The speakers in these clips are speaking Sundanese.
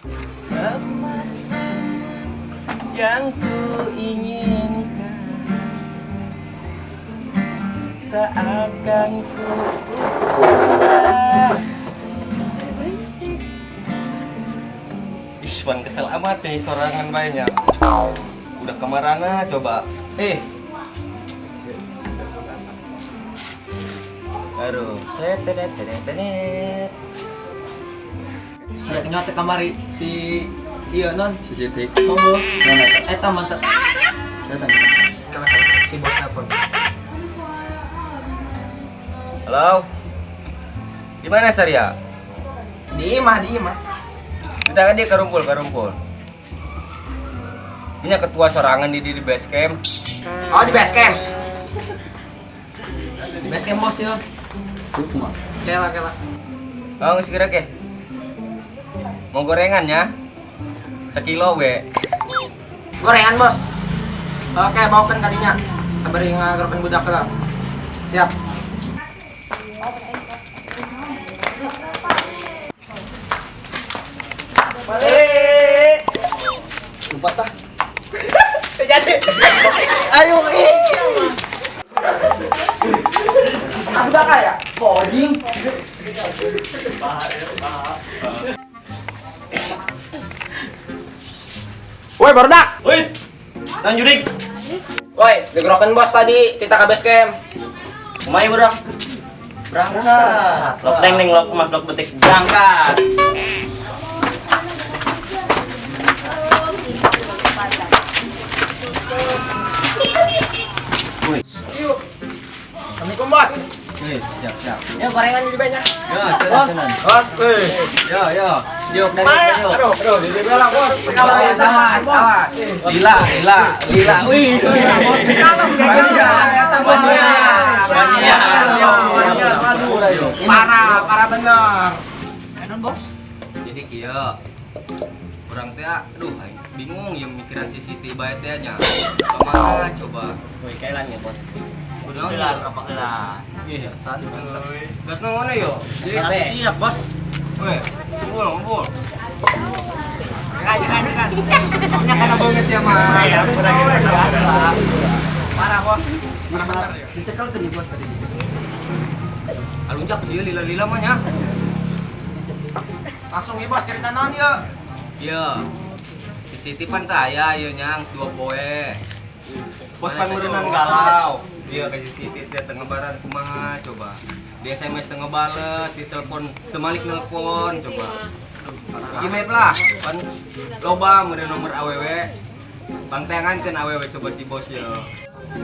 Kemasan yang ku inginkan tak akan ku ubah. Ih, Wan, kesel amat nih sorangan banyak. Udah kemarana coba. Baru. Tet tet tet tet. Udah kenyot kamari si iya non Si Siti. Oh, Mana eta? eta mantap. Siapa? Si bos telepon. Halo. Di mana Saria? Di imah, di imah. Kita kan dia karumpul, karumpul. Punya ketua sorangan di base camp. Oh, di base camp. Di base camp bos ya. Kumaha? Kela kela. Oh, nggak segera ke. Mau gorengan ya? Sekilo we. Gorengan bos. Oke, bawakan kalinya. Sabar ngagerokan budak lah. Siap. Balik. Lupa tah. Jadi. Ayo ih. Udah kayak Coding. Woi, barudak. Woi, nang jurik. Woi, digerokan bos tadi, kita ke base camp. Kumai budak. Berangkat. Lok neng neng lok emas lok betik berangkat. Yuk. Assalamualaikum bos. Wih, siap siap. Ya gorengan jadi banyak. Ya, cenan cenan. Bos, woi. Ya, ya. Yuk, dari Mana? yuk. Aduh, aduh, jadi bilang bos. Awas, awas, awas. Lila, lila, lila. Wih, wih. Kalem, Parah, parah bener. Anon bos. Jadi kieu. Urang teh aduh aing bingung ya mikiran si Siti bae teh nya. Kemana coba? Woi, kailan ya, Bos. Udah. Kelan apa kelan? Iya, santai. Gas nang ngono yo. Jadi Siap, Bos. weh, ngumpul, ngumpul. Kan, kan, kan. Pokoknya karena banget ya, Mas. Biasa. Parah bos. Parah bener ya. Dicekel ke nih bos tadi. Alunjak sih lila-lila mah nya. Langsung nih bos cerita non yuk. Iya. Si Siti pan teh aya ieu nyang dua poe. Bos pan meureunnan galau. Iya ke si Siti teh teu ngebaran kumaha coba. Di SMS teu ngebales, di telepon teu malik nelpon coba. Gimana lah, pan loba meureun nomor awewe. Pangtengankeun awewe coba si bos ye.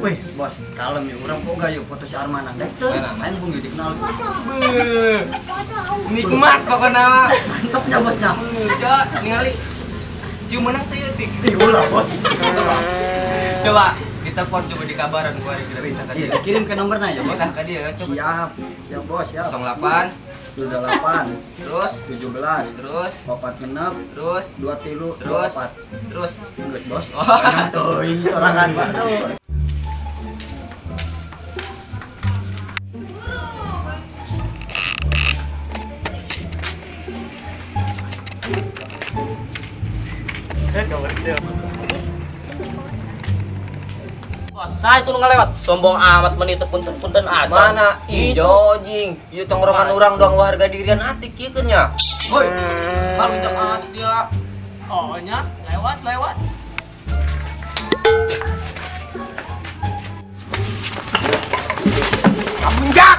Wih, bos, kalem ya. Urang boga yuk foto si Armana. Dek teu. Aing bung dikenal. Beuh. Nikmat pokokna mah. Mantapnya bosnya. Coba ningali cium menang teh eutik. Ih, ulah bos. Coba ditelepon coba dikabaran gua kira kita ka Iya, dia. dikirim ke nomornya ya, bos. Kita ka dia coba. Siap. Siap, bos, siap. 08 28 terus 17 terus 4 6 terus 2 3 terus 4. Terus. Geus, bos. Oh. Banyak teuing sorangan, Pak. Bos, saya itu ngelewat. Sombong amat menit punten-punten aja. Mana ijo jing, ieu tongkrongan urang doang warga dirian atik kieu keun nya. Woi, malu amat dia. Oh, nya, lewat, lewat. Kamunjak.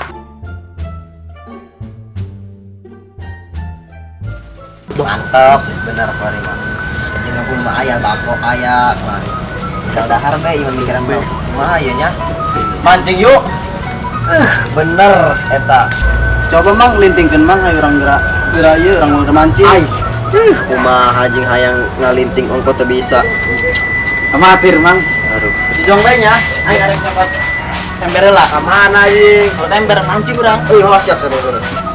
Mantap, bener kemarin mah. Jeung aku mah aya bako aya kemarin. Tinggal dahar bae ieu mikiran mah. Kumaha ieu nya? Mancing yuk. Bener eta. Coba mang lintingkeun mang ayo urang gerak gerak ieu urang mau mancing. Ai. Kumaha jeung hayang ngalinting ongko teu bisa. Amatir mang. Aduh. Jong bae nya. Aing arek dapat ember lah. Ka mana anjing? Kalau ember mancing urang. Euy, oh, siap siap siap.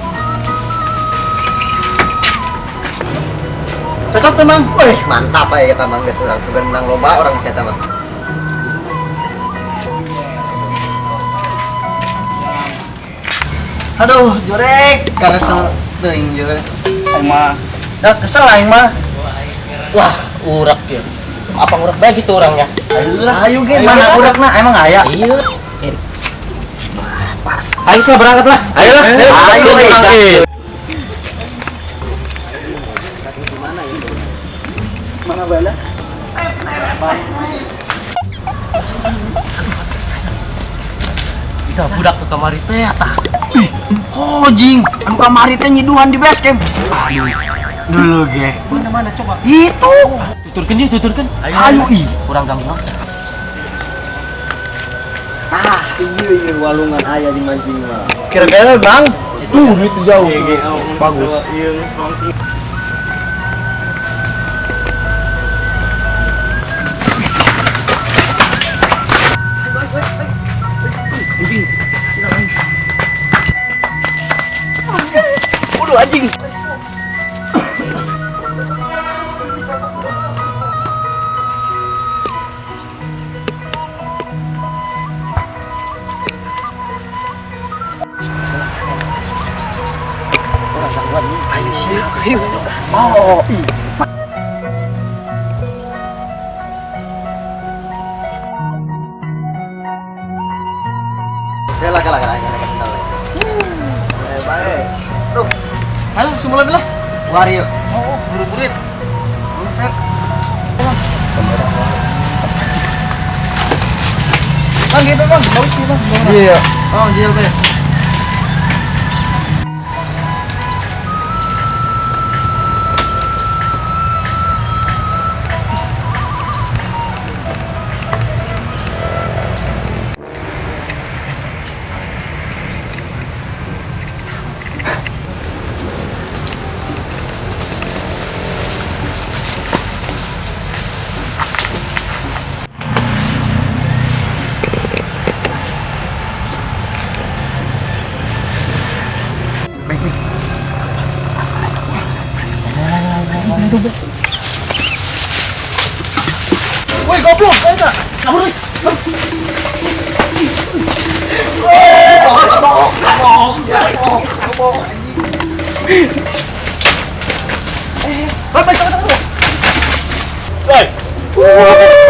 Cocok tuh mang. Wih, mantap aja kita mang geus urang sugan menang loba orang kita mah. Aduh, jurek karesel teuing jurek. Aing mah. Ya kesel aing mah. Wah, urak ya. Apa urak bae gitu orangnya? Ayo guys, mana urakna emang aya? Iya. Pas. Ayo saya berangkat lah. Ayo lah. Ayo. Mana bala? Kita budak ke kamari teh tah. Ih, hojing, anu kamari teh nyiduhan di base camp. Aduh. Dulu ge. Mana-mana coba. Itu. Tuturkeun dia, tuturkeun. Ayo ih. Kurang gangguan. Ah, iya walungan aya di mancing mah. Kira-kira Bang, tuh itu jauh. Bagus. Waduh anjing. Ayo sih. Oh, ih. Kala kala kala kala. Baik. Bro. Halo, semula lah. Wario. Oh, buru-burit. Buset. Bang, gitu Bang. Bagus nih, Bang. Iya. Oh, jil teh. Woi, goblok, saya tak. Kabur, woi. Woi.